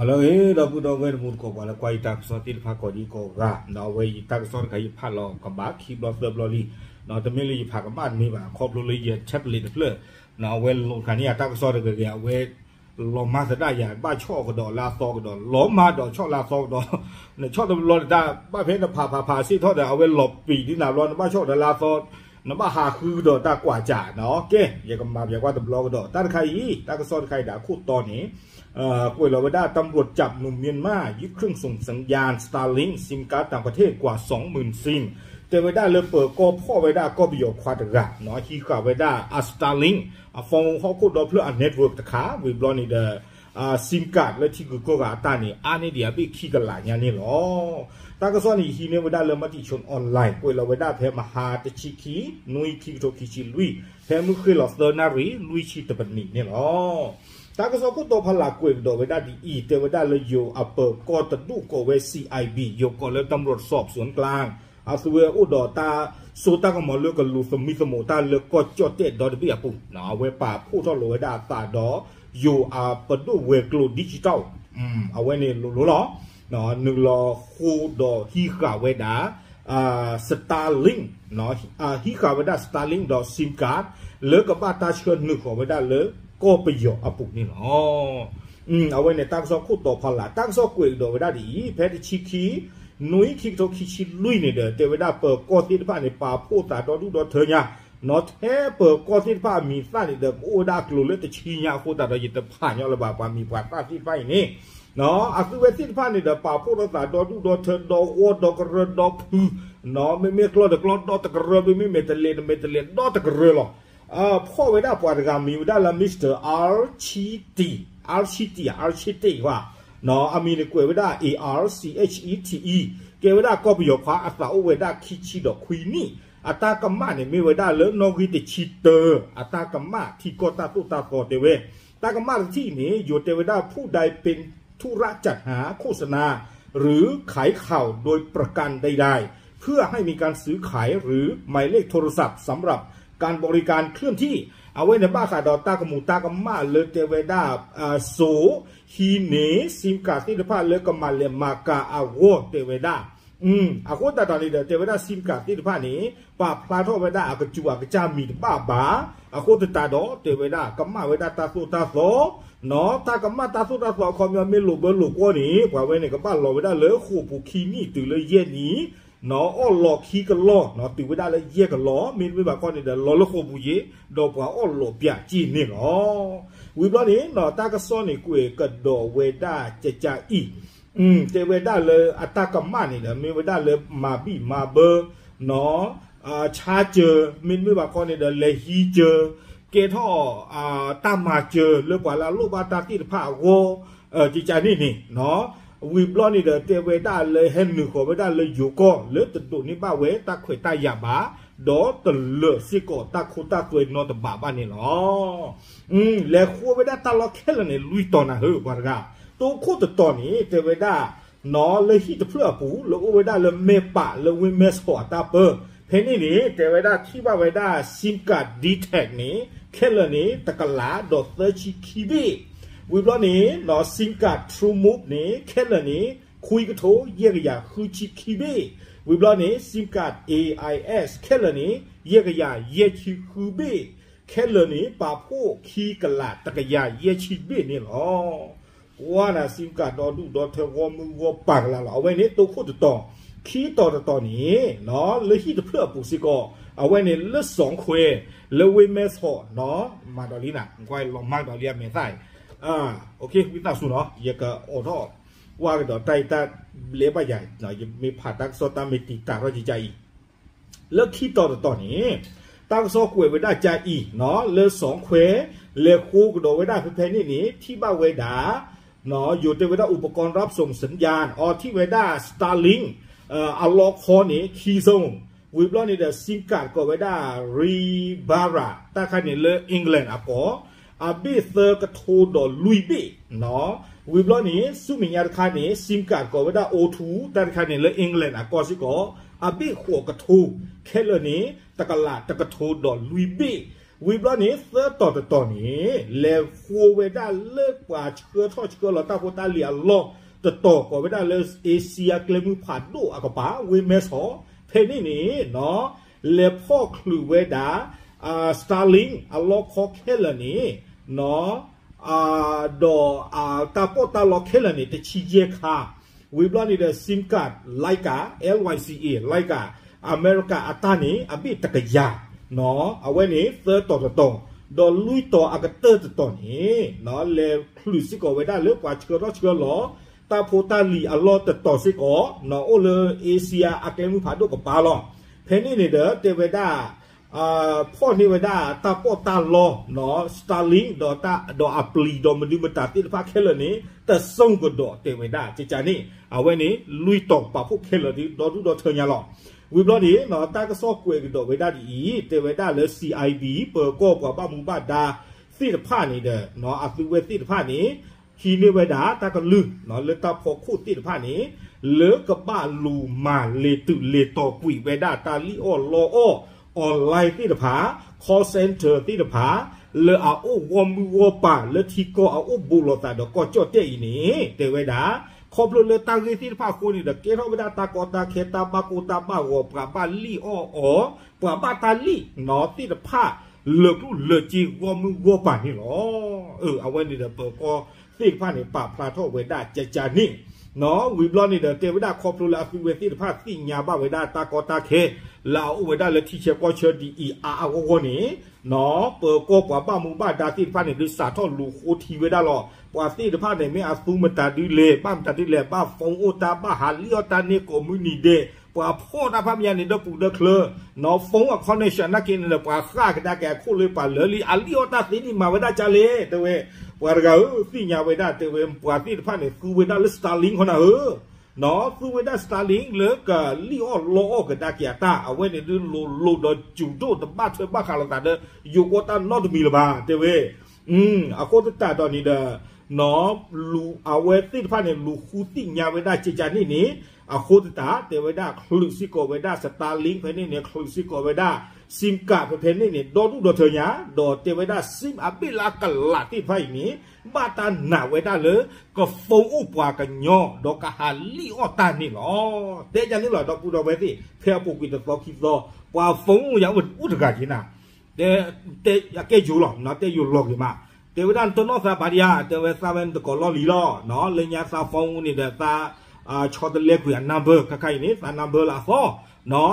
လၢအဂ့ၤ ဒီပုၢ်ဒီဝဲၢ်တံၤသကိး ပှၤလၢကွၢ်ယတၢ်ကစီၣ်သ့ၣ်တဖၣ်ကိးဒံကိးဂၤ, ဒီးအဝဲယတၢ်ကစီၣ်တခါ ယဖးလီၤကဘၣ်ခံဘျီသၢဘျီလံ, ဒီးတမ့ၢ်လၢယဖးကမၣ်တမ့ၢ်ဘၣ်, ခီဖျိလၢယ tablet တဖျၢၣ်, အဝဲလိးတခါန့ၣ် အတၢ်ကစီၣ်တဂ့ၤဂ့ၤ အဝဲ လီၤမၢ်သဒၣ်ယၤ ဘၣ်ဆီၣ်ကဒီးလၢအသီကဒီး, လီၤမၢ်ဒီးဆီၣ်လၢအသီကဒီး, နဆီၣ်တဘျီတဒါ, ဘၣ်ဖဲနဖးဖးဖးစ့ၢ်ထီၣ်ဒီး အဝဲလီၤပံာ်ဒ်နၤဘျီ နဘၣ်ဆီၣ်ဒီးလၢအသီ, နဘၣ်ဟးဃုကဒီးတၢ်ကွၢ်ကၢ်နီၤ, ကဲ ယကမၤပျဲကွၢ်တဘျီကဒီး တၢ်တခါအံၤ, တၢ်ကစီၣ်တခါအံၤဒီးအခိၣ်တီန့ၣ် ကွဲးလီၤဝဲဒၣ် ตำรวจจับหนุ่มเมียนมายึดเครื่องส่งสัญญาณ Starlink ซิมการ์ดต่างประเทศกว่าสองหมื่นซิม တဲဝဲဒၣ်လၢပၢၤကီၢ်ဖီၣ်ဝဲဒၣ်ကီၢ်ပယီၤခွါတဂၤနီၤ, ဟံးဃာ်ဝဲဒၣ်အ Starlink အ phone ဟီၣ်ခိၣ်ဒီဖျၢၣ်အ network တခါ, ဝံၤဘျီန့ၣ်ဒီး SIM card လၢထံဂုၤကီၢ်ဂၤအတၢ်န့ၣ် အါန့ၢ်ဒံးအဘ့ၣ်ခံကလးညါန့ၣ်လီၤ. တၢ်ကစီၣ်န့ၣ် ယဟံးန့ၢ်ဝဲဒၣ်လၢ မတိၣ်ဆိ online ကွဲးလီၤဝဲဒၣ်ဖဲမဟါတဆံခံ, နွံ ခံကထိခံဆံလွံၢ်, ဖဲမုၢ်ဃ့ၢ်လီၤသၢနၣ်ရံၣ် လွံၢ်ဆံတပနံးန့ၣ်လီၤ. တၢ်ကစီၣ်ခိၣ်တီဖီလာ် ကွဲးကဒီးဝဲဒၣ်ဒ်အံၤ, တဲဝဲဒၣ်လၢယိၤအပၢၤကီၢ်တဒူၣ်ကိးဝဲ CIB, ယိၤကိးလၢ ตำรวจสอบสวนกลาง, အသုဝဲအိၣ်ဒီးတၢ်စိတၢ်ကမီၤလၢ ကလူးသမံသမိးတၢ်လၢကီၢ်ကၠီၣ်တဲၣ်ဒီတဘ့ၣ်အပူၤ, အဝဲပာ်ဖှိၣ်ထီၣ်လိာ်ဝဲဒၣ်အသးဒီး ယိၤအပဒိၣ်ဝဲၤကျိၤ digital, အဝဲန့ၣ်လိၤလိၤလီၤ. နုာ်လီၤဃိဒီးဟံးဃာ်ဝဲဒၣ် Starlink, ဟံးဃာ်ဝဲဒၣ် Starlink ဒီး SIM card လၢကဘၣ်တၢ်ဆှၢနုာ်ဃီၤဝဲဒၣ်လၢကီၢ်ပယီၤအပူၤန့ၣ်လီၤ. အဝဲန့ၣ်တၢ်ကစီၣ်ခိၣ်တီဖီလာ်, တၢ်ကစီၣ်ကွဲးကဒီးဝဲဒၣ်ဒ်အံၤ, ဖဲတဆံခံ, နွံ ခံကထိခံဆံလွံၢ်န့ၣ်ဒီး တဲဝဲဒၣ်ပၢၤကီၢ်သ့ၣ်တဖၣ်န့ၣ် ပာ်ဖှိၣ်သးဒီဒူၣ်ဒီထၢညါ, နီၣ်ထဲပၢၤကီၢ်သ့ၣ်တဖၣ်အမံၤသၣ်န့ၣ်ဒီး ကအိၣ်ဝဲဒၣ်အကျိၤလၢတဆံညါအဃိသတးဒီး ယတဖးညီလၢၤဘၣ် ပှၤမံၤပှၤသၣ်သ့ၣ်တဖၣ်အံၤန့ၣ် အသုဝဲသ့ၣ်တဖၣ်န့ၣ်ဒီး ပာ်ဖှိၣ်ထီၣ်သးဒီဒူၣ်ဒီထၢ ဒီဂီၢ်ဒီကရၢဒီဖု, မ့မ့ၢ်ကျီၢ်တကျီၢ်ဒီတကရၢ, မ့မ့ၢ်မဲာ်တလဲးတမဲာ်တလဲးဒီတကရၢလီၤ. ဖီၣ်ဝဲဒၣ်ပှၤတဂၤမံၤဝဲဒၣ်လၢ Mister Archie T, Archie T, Archie T ဝဲ, အမံၤန့ၣ်ကွဲးဝဲဒၣ် A R C H E T E, ကဲဝဲဒၣ်ကီၢ်ပယီၤခွါ အသးအိၣ်ဝဲဒၣ်ခံဆံဒီးခွံနံၣ်, အတၢ်ကမၣ်န့ၣ်မ့ၢ်ဝဲဒၣ်လၢနီၣ်ဂံၢ်တဆံတၢ, အတၢ်ကမၣ်ထံကီၢ်တၢ်သိၣ်တၢ်သီတဲဝဲ, တၢ်ကမၣ်တထံၣ်န့ၣ် ယိၤတဲဝဲဒၣ် ผู้ใดเป็นธุระจัดหาโฆษณา หรือขายข่าวโดยประการใดๆ เพื่อให้มีการซื้อขาย หรือหมายเลขโทรศัพท์สำหรับการบริการเคลื่อนที่ အဝဲန့ၣ်ဘၣ်ဃးဒီးတၢ်ကမူးတၢ်ကမၣ်လၢတဲဝဲဒၣ် စိၤ ဟံးန့ၢ် SIM card သ့ၣ်တဖၣ်လၢကမၤလဲၤမၤကၤအဂီၢ်တဲဝဲဒၣ်, အဃိသတးဒီးန့ၣ်ဒီး တဲဝဲဒၣ် SIM card သ့ၣ်တဖၣ်န့ၣ် ပာ်ဖျါထီၣ်ဝဲဒၣ်အကစူၤအကစၢ်မံၤတဘၣ်ဘၣ်, အဃိသတးဒီး တဲဝဲဒၣ် ကမၣ်ဝဲဒၣ်တၢ်သိၣ်တၢ်သီ, တၢ်ကမၣ်တၢ်သိၣ်တၢ်သီအခီပညီမ့ၢ်လိာ်ဘၢလိာ်ကွီၢ်န့ၣ် ပှၤဝဲန့ၣ် ကဘၣ်လီၤဝဲဒၣ်လၢဃိာ်ပူၤခံနံၣ်တုၤလၢယဲၢ်နံၣ်, အီၣ်လီးခံကလီၢ် တုၤဝဲဒၣ်လၢယဲၢ်ကလီၢ်, မ့တမ့ၢ်ဘၣ်ခီန့ၣ်ဒီး လီၤလၢဃိာ်ပူၤယ့ၣ်, ဒီးပှၤအီၣ်လီးပၠးက့ၢ်န့ၣ်လီၤ. ဝံၤဘျီန့ၣ် တၢ်ကစီၣ်န့ၣ်ကွဲးကဒီးဝဲဒၣ်ကကအံၤ, တဲဝဲဒၣ်လၢအတၢ်ကမၣ်န့ၣ်ဒီး မ့ၢ်ဝဲဒၣ်လၢမၤဘံၣ်မၤဘၢ ဆါစၢၤ, မ့တမ့ၢ်ဘၣ်ခီန့ၣ်ဒီး လဲၤဟံးစၢၤ, ကဲထီၣ် တၢ်မၤစၢၤလၢပှၤလၢအလိၣ်ဘၣ်တၢ်သ့ၣ်တဖၣ်အဂီၢ်, ကကန့ၣ်န့ၣ်, ဝံၤဘျီန့ၣ်ဒီး တဲဝဲဒၣ်လၢဟဲနုာ်ဃီၤဝဲဒၣ်လၢယိၤကီၢ်လၢတဒိးန့ၢ်ဘၣ်ဝဲတၢ်ခွဲးတၢ်ယာ်ဘၣ်, ဒီးတလၢာ်စ့ၢ်ကီးတၢ်ခိတၢ်သွဲနီတဘးဘၣ်န့ၣ်လီၤ. လဲၤဃိဝဲဒၣ်တၢ်လီၢ်ခဲလၢာ်န့ၣ် လွံၢ်တီၤနၤဧၢ ပှၤတဂၤ, တိခိၣ်တတီၤန့ၣ် တဲဝဲဒၣ် လၢဟံၣ်တဖျၢၣ်အပူၤ လၢအိၣ်ဝဲဒၣ်လၢမဲၢ်ပာ်လၢဝ့ၢ်မဲၢ်ဆီးအတၢ်ပၢ, ဖဲန့ၣ်န့ၣ် တဲဝဲဒၣ်ထံၣ်ဘၣ်ဝဲဒၣ် SIM card detect န့ၣ် ခဲလၢာ်န့ၣ် တကလးဒီးသၢဆံခံဘ့ၣ်, ဝံၤဘျီန့ၣ် SIM card TrueMove န့ၣ် ခဲလၢာ်န့ၣ် ခွံကထိယဲၢ်ကယၤဃုဆံခံဘ့ၣ်, ဝံၤဘျီန့ၣ် SIM card AIS ခဲလၢာ်န့ၣ် ယဲၢ်ကယၤယဲၢ်ဆံဃုဘ့ၣ်, ခဲလၢာ်န့ၣ် ပာ်ဖှိၣ်ခံကလးတကယၤယဲၢ်ဆံဘ့ၣ်န့ၣ်လီၤ. ကွၢ်နၤ SIM card ဒီဒူၣ်ဒီထၢဂီၢ်မုၢ်ဂီၢ်ပၤကလါလီၤ. အဝဲန့ၣ် တိခိၣ်တတီၤ, ခံတီၤတတီၤန့ၣ် လၢဟံၣ်တဖျၢၣ်အပူၤစ့ၢ်ကီး, အဝဲန့ၣ်လၢစီၤခွဲး လၢဝ့ၢ်မဲၢ်ဆီး, မၤဒီးလံနၤ, ကွၢ်လီၤမၢ်ဒီးလံအမဲာ်သၣ်အံၤ, ဝံသးစူၤနီၤ, ယကအိးထီၣ် ကွၢ်ကဒီးတၢ်အံၤတၢ်ဘျဲဘၣ်ယၤ, ယမ့ၢ်ဖးတၢ်ကစီၣ်တၢ်မ့ၢ်တံာ်တာ်ထီၣ်ကကါအံၤ လၢခံတီၤတတီၤန့ၣ်, တၢ်ကစီၣ်ကွဲးဝဲဒၣ်ကါအံၤ, လၢစီၤခွဲး လဲၤဃိကဒီးဝဲဒၣ်ဖဲဖဲန့ၣ်န့ၣ် ထံၣ်ဘၣ်ဝဲဒၣ်, ယိၤတဲဝဲဒၣ် อุปกรณ์รับส่งสัญญาณ အီထံၣ်ဝဲဒၣ် Starlink အလီခီန့ၣ် ခံစိ, ဝံၤဘျီန့ၣ်ဒီး SIM card ကိးဝဲဒၣ် Reebara တၢ်ခါန့ၣ်လၢ England အကီၢ်, အဘ့ၣ်သၢကထိဒီးလွံၢ်ဘ့ၣ်, ဝံၤဘျီန့ၣ် ဆူမဲာ်ညါတခါန့ၣ် SIM card ကိးဝဲဒၣ် O two တၢ်တခါန့ၣ်လၢ England အကီၢ်စ့ၢ်ကီး, အဘ့ၣ်ဃိးကထိ, ခဲလၢာ်န့ၣ် တကလးတကထိဒီးလွံၢ်ဘ့ၣ်, ဝံၤဘျီန့ၣ် သၢတီၤတတီၤန့ၣ် လဲၤဃိဝဲဒၣ်လၢပှၤဆှၢထီၣ်ဆှၢလီၤတၢ်ဖိတၢ်လံၤအလီၢ်တတီၤ ကိးဝဲဒၣ်လၢ အ့ရှံယါကျဲမုၢ်ဖးဒိၣ်အကပၤ ဝ့ၢ်မဲဆီး ဖဲန့ၣ်န့ၣ် လဲၤဖီၣ်ချုးဝဲဒၣ် Starlink အလီၢ်ခီခဲလၢာ်န့ၣ် ဒီးတၢ်ပီးတၢ်လီခဲလၢာ်န့ၣ် တဆံယဲၢ်ခါ, ဝံၤဘျီန့ၣ်ဒီး SIM card လံကၣ် L Y C A လံကၣ် အမဲရကၤအတၢ်န့ၣ် အဘ့ၣ်တကယၤ, အဝဲန့ၣ်သၢတီၤတတီၤ, ဒီးလွံၢ်တီၤအကတၢၢ်တတီၤန့ၣ် လဲၤချုးစ့ၢ်ကီးဝဲဒၣ်လၢပှၤဆှၢထီၣ်ဆှၢလီၤ တၢ်ဖိတၢ်လံၤအလီၢ်တတီၤစ့ၢ်ကီး အိၣ်လၢ အ့ရှံယါအကျဲမုၢ်ဖးဒိၣ်ကပၤလီၤ. ဖဲန့ၣ်န့ၣ်ဒီး တဲဝဲဒၣ် ဖီၣ်န့ၢ်ဝဲဒၣ်တၢ်ပီးတၢ်လီ Starlink ဒီးအပျံၤ ဒီးမနုၤမတၤသ့ၣ်တဖၣ်ခဲလၢာ်န့ၣ် တစိၢ်ကဒီးတဲဝဲဒၣ် ကကန့ၣ် အဝဲန့ၣ် လွံၢ်တီၤပာ်ဖှိၣ်ခဲလၢာ်ဒီး ဒီဒူၣ်ဒီထၢညါလီၤ. ဝံၤဘျီန့ၣ် တၢ်ကစီၣ်ကွဲးကဒီးဝဲဒၣ်ဒ်အံၤ တဲဝဲဒၣ်လၢ C I B ပၢၤကီၢ်ပှၤဘၣ်မူဘၣ်ဒါသ့ၣ်တဖၣ်န့ၣ်ဒီး အသုဝဲသ့ၣ်တဖၣ်န့ၣ် ဟံးန့ၢ်ဝဲဒၣ်တၢ်ကလုၢ် လၢတၢ်ဖီခိၣ်သ့ၣ်တဖၣ်န့ၣ် လၢကဘၣ်လူၤမၤလဲၤတုၤလဲၤတီၤကွံာ်ဝဲဒၣ်တၢ်လံၣ်အီၣ်လီအီၣ် online သ့ၣ်တဖၣ် call center သ့ၣ်တဖၣ် လၢအအိၣ်ဂီၢ်မုၢ်ဂီၢ်ပၤ လၢထံကီၢ်အအိၣ်ဘူးလိာ်သးဒီးကီၢ်ကၠီၣ်တဲၣ်အံၤန့ၣ် တဲဝဲဒၣ် ခီဖျိလၢတၢ်ဂ့ၢ်သ့ၣ်တဖၣ်အဃိန့ၣ်ဒီး ကဲထီၣ်ဝဲဒၣ်တၢ်ကီတၢ်ခဲ တၢ်ဘၣ်ကိၢ်တၢ်ဘၣ်ဂီၤ ပှၤဘၣ်လံၣ်အီၣ်အီၤ ပှၤဘၣ်တၢ်လံၣ်သ့ၣ်တဖၣ် လၢာ်ကျိၣ်လၢာ်စ့ဂီၢ်မုၢ်ဂီၢ်ပၤန့ၣ်လီၤ. အဝဲန့ၣ်ဒီးပၢၤကီၢ်သ့ၣ်တဖၣ်န့ၣ် ပာ်ဖျါထီၣ်ဝဲဒၣ်ကကန့ၣ် ဝံၤဘျီန့ၣ်ဒီး တဲဝဲဒၣ်ခီဖျိလၢအသုဝဲသ့ၣ်တဖၣ်သ့ၣ်ညါဘၣ်ဝဲဒၣ်တၢ်ကီတၢ်ခဲ လၢအအိၣ်ဝဲဒၣ်လၢထံဆၢကီၢ်ဆၢဒ်အံၤအါအါဂီၢ်ဂီၢ်န့ၣ် ပၢၤကီၢ်ပှၤဘၣ်မူဘၣ်ဒါသ့ၣ်တဖၣ်န့ၣ် ဒုးစးထီၣ်လူၤဃိထံဝဲဒၣ်လီၤ. ပှၤသ့ၣ်တဖၣ်န့ၣ် မ့ၢ်အသူမတၤဒုလဲၣ် ဘၣ်မတၤဒုလဲၣ် ဘၣ် phone အိၣ်တၢ် ဘၣ်ဟးလံၣ်အီၣ်တၢ်န့ၢ်ကိးမုၢ်နံၤဒဲး ပှၤဖီၣ်တၢ်ဖးမ့ၢ်ညါန့ၣ် ဒီပူၤဒီချၢ phone အ connection နာ်က့န့ၣ်ဒီး ပှၤဃၣ်ကဒါက့ၤအခိၣ်လၢပှၤလၢာ်လံ အလံၣ်အီၣ်တၢ်သ့န့ၣ် မၤဝဲဒၣ်ကလဲၣ် တဲဝဲ ပှၤတဂၤဧၢ သ့ၣ်ညါဝဲဒၣ် တဲဝဲ ပှၤသ့ၣ်တဖၣ်န့ၣ် သူဝဲဒၣ်လၢ Starlink ခီနၤဧၢ သူဝဲဒၣ် Starlink လၢကလံၣ်အီၣ်လီအီၣ်ကဒါက့ၤအတၢ် အဝဲန့ၣ်ဒုးလိၤလိၤဒီးစူၤဒိၣ် တဘၣ်ထွဲဘၣ်ဃးလိာ်သးဒီး ယိၤကီၢ်တၢ်နီတမံၤလၢၤဘၣ် တဲဝဲ အဃိသတးဒီးန့ၣ်ဒီး အဝဲသ့ၣ်တဖၣ်န့ၣ် လူၤဃုသ့ၣ်ညါဝဲဒၣ်ကကန့ၣ်န့ၣ် အဃိသတး တဲဝဲဒၣ် ချုးစ့ၢ်ကီးဝဲဒၣ် Starlink ဖဲန့ၣ်န့ၣ် ချုးစ့ၢ်ကီးဝဲဒၣ် SIM card ဖဲဖဲန့ၣ်န့ၣ် ဒီဒူၣ်ဒီထၢညါ ဒီးတဲဝဲဒၣ် SIM အဘ့ၣ်လၢအကလးသ့ၣ်တဖၣ်အံၤန့ၣ် ဘၣ်တၢ်နာ်ဝဲဒၣ်လၢ က phone အိၣ်ပှၤကညီ ဒီးကဟးလံၣ်အီၣ်တၢ်န့ၣ်လီၤ. တဲဒ်န့ၣ်လီၤ ဒီပုၢ်ဒီဝဲၢ်သ့ၣ် ဖဲအပူၤကွံာ်တသီခံသီ ပှၤ phone အိၣ်ယၤအိၣ်တဂၤက့ၤနၤ တဲ အကဲယိၤလီၤ တဲယိၤလီၤဂ့ၤမး တဲဝဲဒၣ်နတနီၢ်သးဘၣ်ဒံးဧါ တဲဝဲသးဝဲနတကိးလီၢ်လံၤလီၤ လၢညါသး phone န့ၣ်ဒီးသး ဆီတလဲကွံာ်အ number ခါခါအံၤန့ၣ် သး number လၢအသီ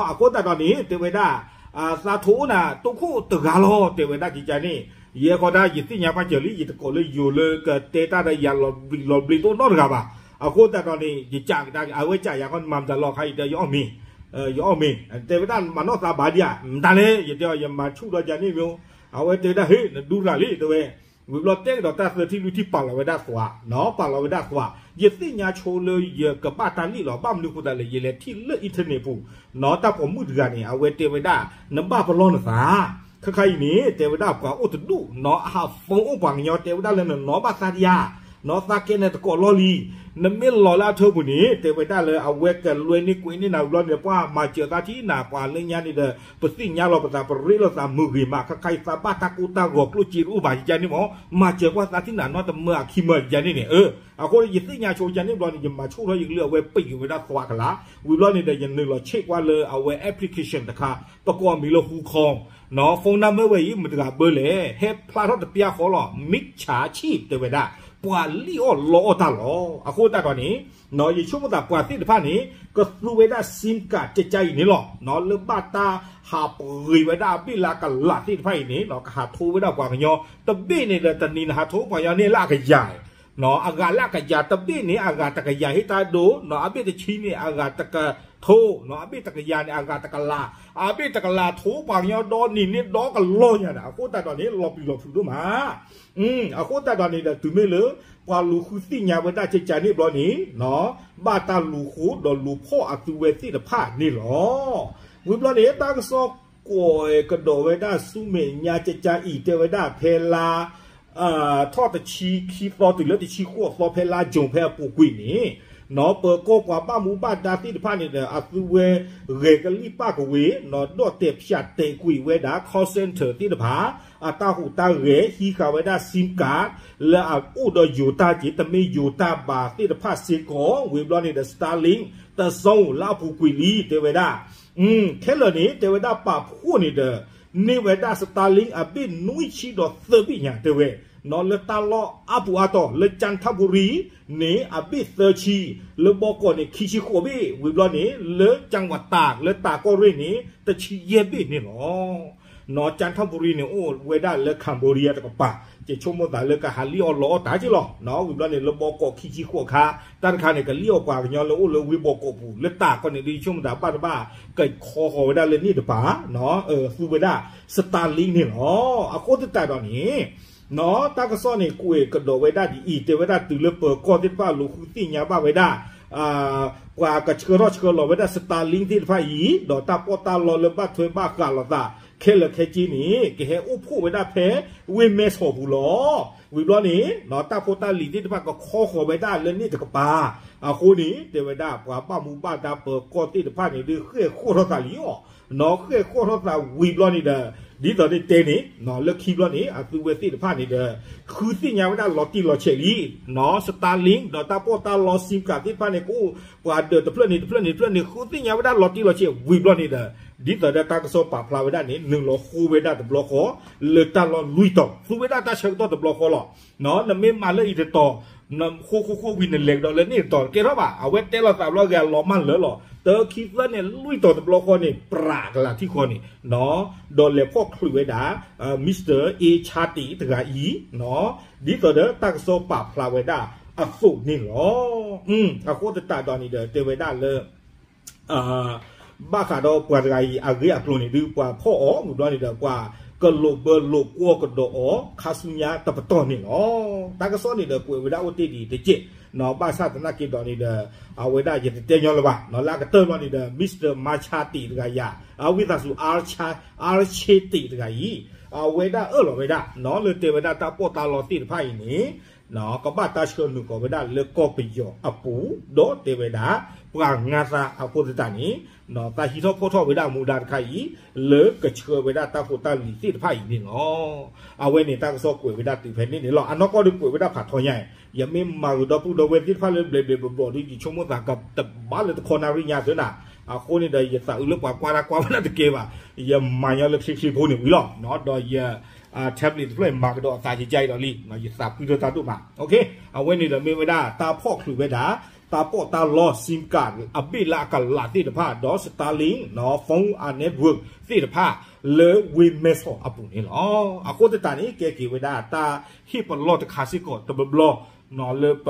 အဃိသတးဒီးန့ၣ် တဲဝဲဒၣ် သးထိအိၣ်နၤတိခိၣ်တဂၤလီၤ တဲဝဲဒၣ်ကကန့ၣ် ယဲဃီဒၣ်ယသ့ၣ်ညါပာ်စၢၤလံ ယတကိးလၢယိၤလၢကတဲတၢ်ဒီးယၤလီၤဘှံးလီၤဘျ့တအိၣ်နီတဂၤဘၣ် အဃိသတးဒီးန့ၣ် ယကးကဒါက့ၤ အဝဲကးယၤဃီ နမၤမတၤလီၤခါအံၤ တဲယအီၣ်မ့ၤ ယအီၣ်မ့ၤ တဲဝဲဒၣ်မၤနီၢ်သးဘၣ်ဒံးဧါ မတၤလဲၣ် ယတဲအီၤ ယမၤဆူၣ်ဒီးယၤန့ၣ်မ့ၢ် အဝဲတဲဝဲဒၣ် ဟ့ၣ် နဒူရၤလံ တဲဝဲ ဝံၤဘျီတဲကဒီးတၢ်သၢထံၣ်လွံၢ်ထံၣ်ပာ်လီၤဝဲဒၣ်သွး ပာ်လီၤဝဲဒၣ်သွး ယသ့ၣ်ညါဆိလၢယကဘၣ်တၢ်လံၣ်လီၤ ဘၣ်မနုၤဃိသတးလဲၣ် ယလဲၤထံၣ်လၢ internet ပူၤ တၢ်ပိာ်မုၣ်တဂၤန့ၣ် အဝဲတဲဝဲဒၣ် နဘၣ်ပလီၢ်နသး ခါခါအံၤန့ၣ် တဲဝဲဒၣ်ပှၤအိၣ်တဒူၣ် အဟး phone အိၣ်ပှၤကညီ တဲဝဲဒၣ်လၢနနီၢ်ဘၣ်သးဒံးဧါ နီၢ်သးကဲန့ၣ်တကိးလီၢ်လံ နမ့ၢ်လီၤလၢအထၢပူၤန့ၣ် တဲဝဲဒၣ်လၢအဝဲကလွဲန့ၢ်ကွဲန့ၢ်နၤ ဝံၤဘျီန့ၣ် ပှၤမၤစၢၤသးထံၣ်နၤ ပှၤလၢညါန့ၣ်ဒီး ပသ့ၣ်ညါလီၤပသး ပရ့လိာ်သးမုာ်ဂ့ၤမး ခါခါအံၤသးဘၣ်တၢ်ကိၢ်တၢ်ဂီၤကျိၣ်စ့တအိၣ်ဘၣ် ယကန့ၣ်မ့ၢ် မၤစၢၤကွၢ်သးထံၣ်နၤနီတမၢအခံမၢယကန့ၣ်န့ၣ် အဃိယသ့ၣ်ညါဆိယကန့ၣ်ဘျီန့ၣ် ယမၤဆိၣ်ထီၣ်ယကလုၢ်အဝဲပ့ၤက့ၤဝဲဒၣ်သွးကလး ဝံၤဘျီန့ၣ်ဒီးယနုာ်လီၤဆ့ၣ်ကွၢ်လၢအဝဲ application တခါ ပကိးအမံၤလၢ Hucon နီၢ် phone number ဝဲအံၤ မတၤတဂၤဘၢလဲၣ် ဟဲဖျါထီၣ်တပျၢ်ဃီလီၤ မံဆးဆံၣ်တဲဝဲဒၣ် ပှၤလံၣ်အီၣ်လီအီၣ်တၢ်လီၤ အဃိသတးဒီးန့ၣ် ယဆိကမိၣ်သးပှၤသ့ၣ်တဖၣ်န့ၣ် ကသူဝဲဒၣ် SIM card ကကအံၤန့ၣ်လီၤ လၢဘၣ်တၢ်ဟးပှ့ၤဝဲဒၣ်အဘ့ၣ်လၢအကလးသ့ၣ်တဖၣ်အံၤန့ၣ် ကဟးထိဝဲဒၣ်ပှၤကညီ တဘ့ၣ်န့ၣ်ဒီးတနံၤနဟးထိပှၤကညီန့ၣ်လၢအကယၤ အဂၤလၢအကယၤ တဘ့ၣ်န့ၣ် အဂၤတကယၤဟ့ၣ်တၢ်ဒိၣ် အဘ့ၣ်တဆံန့ၣ် အဂၤတကထိ အဘ့ၣ်တကယၤန့ၣ် အဂၤတကလး အဘ့ၣ်တကလးထိပှၤကညီဒီနံၤန့ၣ်ဒီကလီၢ်ညါဒီး အဃိသတးဒီးန့ၣ် လီၤပျံၤလီၤဖုးဒိၣ်မး အဃိသတးဒီးန့ၣ်ဒီး တုၤမ့ၢ်လၢ ပှၤလူၤဃုသ့ၣ်ညါဝဲဒၣ်ကကန့ၣ်ဘျီန့ၣ် ဘၣ်တၢ်လူၤဃုဒီးလူၤဖီၣ်အသုဝဲသ့ၣ်တဖၣ်န့ၣ်လီၤ. ဝံၤဘျီန့ၣ် တၢ်ကစီၣ်ကွဲးကဒီးဝဲဒၣ်ဆူမဲာ်ညါကကအံၤ တဲဝဲဒၣ်ဖဲလါ ထီၣ်တဆံခံသီတုၤလၢတဆံဃိးသီဖဲလါ June ဖဲအပူၤကွံာ်န့ၣ် နီၢ် ပၢၤကီၢ်ပှၤဘၣ်မူဘၣ်ဒါသ့ၣ်တဖၣ်န့ၣ်ဒီး အသုဝဲဂဲၤကလံၣ်ပၣ်ကဝ့ၤ နီၢ် ဒီၣ်တဲာ်ဖၠးတဲာ်ကွံာ်ဝဲဒၣ် call center သ့ၣ်တဖၣ် အတၢ်ဟူးတၢ်ဂဲၤ ဟံးဃာ်ဝဲဒၣ် sim card လၢအအိၣ်ဒီး Yota က့ၤ တမ့ၢ် Yota ဘၣ်သ့ၣ်တဖၣ်စ့ၢ်ကီး ဝံၤဘျီန့ၣ်ဒီး Starlink တစိလၢအပူၤကွံာ်လံ တဲဝဲဒၣ် ခဲလၢာ်န့ၣ် တဲဝဲဒၣ်ပာ်ဖှိၣ်န့ၣ်ဒီး န့ၢ်ဝဲဒၣ် Starlink အဘ့ၣ်နွံဆံဒီးသၢဘ့ၣ်ညါ တဲဝဲ နီၢ် လၢတၢ်လီၢ်အါပူၤအါတီၤ လၢ ကၠၣ်ထၣ်ဘူရံန့ၣ် အဘ့ၣ်သၢဆံ, လၢဘီကီးန့ၣ် ခံဆံဃိးဘ့ၣ်, ဝံၤဘျီန့ၣ် လၢ ကၠၣ်ဝးတၢ် လၢတၢ်ကီၢ်ရ့ၣ်န့ၣ် တဆံယဲၢ်ဘ့ၣ်န့ၣ်လီၤ. နီၢ် ကၠၣ်ထၣ်ဘူရံန့ၣ် အိၣ်ဝဲဒၣ်လၢ Cambodia တကပၤ, ယဆိကမိၣ်သးလၢကဟးလံၣ်အီၣ်လီအီၣ်တၢ်က့လီၤ. နီၢ် ဝံၤဘျီန့ၣ် လၢဘီကီးခံဆံဃိးခါ, တၢ်တခါန့ၣ် ကလံၣ်အီၣ်ပှၤကညီလၢအိၣ်လၢဝ့ၢ်ဘီကီးပူၤ လၢတၢ်ကီၢ်န့ၣ် ဒ်ယဆိကမိၣ်သးဘၣ်တဘၣ် ကခီဃီၤဝဲဒၣ်လၢန့ၣ်တပၤ, နီၢ် သူဝဲဒၣ် Starlink န့ၣ်လီၤ. အဃိသတးဒီးန့ၣ် နီၢ် တၢ်ကစီၣ်န့ၣ် ကွဲးကဒီးဝဲဒၣ်ဒ်အံၤ, တဲဝဲဒၣ်တုၤလၢပၢၤကီၢ်သ့ၣ်တဖၣ် လူၤဃုသ့ၣ်ညါဘၣ်ဝဲဒၣ် ပှၤကဆှၢထီၣ်ဆှၢလီၤဝဲဒၣ် Starlink သ့ၣ်တဖၣ်အံၤ, ဒီးတၢ်ပီးတၢ်လီလၢဘၣ်ထွဲဘၣ်ဃးလိာ်သး ခဲလၢာ်ခဲဆ့န့ၣ် ကဟဲအိၣ်ဖှိၣ်ဝဲဒၣ်ဖဲဝ့ၢ်မဲဆီးပူၤလီၤ. ဝံၤဘျီန့ၣ် နီၢ် တၢ်ဖိတၢ်လံၤသ့ၣ်တဖၣ်ကခီဃီၤဝဲဒၣ်လၢန့ၣ်တကပၤ, အဃိန့ၣ် တဲဝဲဒၣ်ပှၤဘၣ်မူဘၣ်ဒါပၢၤကီၢ်သ့ၣ်တဖၣ်န့ၣ် ဒုးဃဲၣ်ဃီၣ်ထီၣ်သးလံအီၤ, နီၢ် ဃဲၣ်ဃီၣ်ထီၣ်သးဝံၤဘျီန့ၣ်ဒီး ဒ်သိးန့ၣ်တဲန့ၣ် နီၢ် လၢခံဘျီန့ၣ် အသုဝဲသ့ၣ်တဖၣ်န့ၣ်ဒီး ဃုသ့ၣ်ညါဝဲဒၣ်လီၤတံၢ်လီၤဆဲးလံ, နီၢ် Starlink ဒီးတၢ်ပီးတၢ်လီ sim card သ့ၣ်တဖၣ်န့ၣ် ကအိၣ်ပှၤဒၢးတဖျၢၣ်န့ၣ် တဖျၢၣ်န့ၣ် တဖျၢၣ်န့ၣ် ဃုသ့ၣ်ညါဝဲဒၣ်လီၤတံၢ်လီၤဆဲးဝံၤဘျီန့ၣ်ဒီး ဒ်သိးဒီးတၢ်ကစီၣ်ပာ်ဖျါဝဲဒၣ်န့ၣ် နုာ်လီၤဃိဝဲဒၣ်တဘျီဃီ လၢတၢ်လီၢ်လွံၢ်တီၤ, သူဝဲဒၣ်တၢ်ဆၢကတီၢ်တဘျီဃီလီၤ. နီၢ် နမ့ၢ်မၤလၢအံၤတတီၤ နဃိဃိဃိဝံၤနလဲၤကဒီးလၢန့ၣ်တတီၤ တကဲထီၣ်ဘၣ်, အဝဲတဲလီၤသးဘျီဂ့ၤ အလီၤမၢ်လၢာ်လီၤ. တၢ ခံ သၢန့ၣ် လွံၢ်တီၤတဘျီဃီန့ၣ် ပြးကလးထံဃီန့ၣ်, နီၢ် ဒီးလဲၤဖီၣ်ချုးဝဲဒၣ် Mr A ဆါတံးတဂၤအံၤ, နီၢ် ဒ်သိးဒီးတၢ်ကစီၣ်ပာ်ဖျါဝဲဒၣ်အသိးန့ၣ်လီၤ. အဃိသတးဒီးန့ၣ်ဒီး တဲဝဲဒၣ်လၢ ဘၣ်ဃးဒီးပှၤတဂၤအံၤ အဂ့ၢ်အကျိၤန့ၣ်ဒုး ပှၤဖီၣ်အီၤ ဝံၤဘျီန့ၣ်ဒီး ပှၤကလိာ်ဘၢလိာ်ကွီၢ်ကဒီးအီၤ ခါဆူညါတပတီၢ်န့ၣ်လီၤ. တၢ်ကစီၣ်န့ၣ်ဒီး ကွဲးဝဲဒၣ်အိၣ်တ့ၢ်ဒံးတက့ၢ်, နီၢ် ဘၣ်ဆၣ်သနာ်က့ဒီးန့ၣ်ဒီး အဝဲဒၣ်ယတတဲညီလၢၤဘၣ်, နီၢ် လၢအကတၢၢ်ဘျီန့ၣ်ဒီး Mr မါဆါတံးတဂၤယၤ အဝံသးစူၤ အါဆ့တံးတဂၤအံၤ, အဝဲဒၣ်အၢၣ်လီၤဝဲဒၣ် နီၢ် လၢတဲဝဲဒၣ်တၢ်ပီးတၢ်လီသ့ၣ်တဖၣ်အံၤန့ၣ် နီၢ် ကဘၣ်တၢ်ဆှၢနုာ်ဃီၤဝဲဒၣ်လၢကီၢ်ပယီၤအပူၤ, ဒီးတဲဝဲဒၣ် ပှၤငါသးအဃိသတးန့ၣ် နီၢ် သးဟံးထီၣ်ဖီၣ်ထီၣ်ဝဲဒၣ်မူဒါတခါအံၤ လၢကဆှၢဝဲဒၣ်တၢ်ဖိတၢ်လံၤသ့ၣ်တဖၣ်အံၤန့ၣ်လီၤ. အဝဲန့ၣ်တၢ်ကစီၣ်ကွဲးဝဲဒၣ်တုၤဖဲန့ၣ်န့ၣ်လီၤ. အနီၢ်ကီၢ်ဒုးကွဲးဝဲဒၣ်ဖးထီညါအံၤ, ယမ့ၢ်မၤဂ့ၤဒီပုၢ်ဒီဝဲၢ်သ့ၣ်တဖၣ်လၢဘျဲးဘျဲးဘျီဘျီဒီး ယဆိကမိၣ်သးကတဘၣ်လၢတခီနၣ်ရံၣ်ညါသ့နၤ, အဃိန့ၣ်ဒီး ယသးအုးလၢပှၤကွၢ်တၢ်ကွၢ်ဝဲဒၣ်တကဲဘၣ်, ယမၤညီလၢချ့ချ့ဖိန့ၣ်ဝံၤလီၤ, ဒီးယ tablet တဖျၢၣ်မၤကဒီးအသးယကါအံၤဒီးလံ, ယသးဖှံထီၣ်တၢ်ဒိၣ်မး, အဝဲန့ၣ်ဒီးမ့ၢ်ဝဲဒၣ်တၢ်ဖီၣ်ချုးဝဲဒၣ် တၢ်ပီးတၢ်လီ sim card အဘ့ၣ်လၢအကလးသ့ၣ်တဖၣ် ဒီး Starlink နီၢ် phone အ network သ့ၣ်တဖၣ် လၢဝ့ၢ်မဲဆီးအပူၤန့ၣ်လီၤ. အဃိသတးန့ၣ် ကဲက့ၤဝဲဒၣ်တၢ်ဟ့ၣ်ပလီၢ်တခါစ့ၢ်ကီးတဘျီဘျီ နီၢ် လၢပ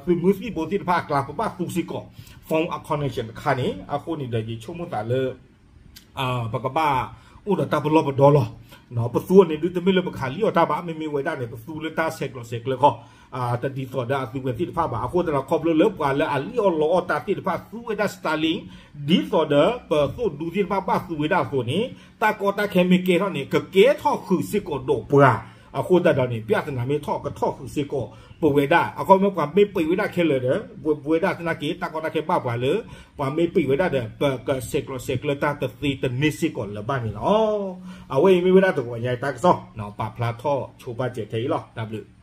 သုးမုၢ်သံၣ်ဘိသ့ၣ်တဖၣ်အကျါ ပဘၣ်သူစ့ၢ်ကီး phone အ connection တခါန့ၣ်, အဃိန့ၣ်ဒီး ယဆိကမိၣ်သးလၢ ပကဘၣ်အိၣ်ဒီးတၢ်ပလီၢ်ပဒီလီၤ. ပသူအီၤန့ၣ်ဒုး တမ့ၢ်လၢပကဟးလံၣ်အီၣ်တၢ်ဘၣ်, မ့မ့ၢ်ဝဲဒၣ်န့ၣ် ပသူလၢတၢ်ဆဲးကျိးဆဲးကျၢဃီ, တဒ်သိးဒီးအသုဝဲသ့ၣ်တဖၣ်ဘၣ်. အဃိသတးဒီး ခီဖျိလၢပှၤလၢအလံၣ်အီၣ်လီအီၣ်တၢ်သ့ၣ်တဖၣ်သူဝဲဒၣ် Starlink ဒ်သိးဒီးပသိၣ်ဒူသ့ၣ်တဖၣ်ဘၣ်သူဝဲဒၣ်အသိးန့ၣ်, တၢ်ကီတၢ်ခဲမ့ၢ်ကဲထီၣ်န့ၣ် ကကဲထီၣ်ဃုာ်စ့ၢ်ကီးဒီးပှၤ, အဃိသတးဒီးန့ၣ် ပြဿနာမ့ၢ်ထီၣ်ကထီၣ်ဃုာ်စ့ၢ်ကီးပဝဲဒၣ်. အခီပညီပှၤမ့ၢ်ပံးဝဲဒၣ်ခဲလၢာ်ဒီး ပဝဲဒၣ်သနာ်က့ တၢ်ကီတၢ်ခဲဘၣ်ပှၤလၢ ပှၤမ့ၢ်ပံးဝဲဒၣ်ဒီး ပကဆဲးကျိးဆဲးကျၢတၢ်တသ့တန့ၢ်စ့ၢ်ကီးလၢၤဘၣ်န့ၣ်လီၤ. အဝဲအံၤမ့ၢ်ဝဲဒၣ်တဂီၤညါအံၤတၢ်ကစီၣ် ပာ်ဖျါထီၣ်ဆိပာ်စဲးထဲအံၤလီၤ. တၢ်ဘျုး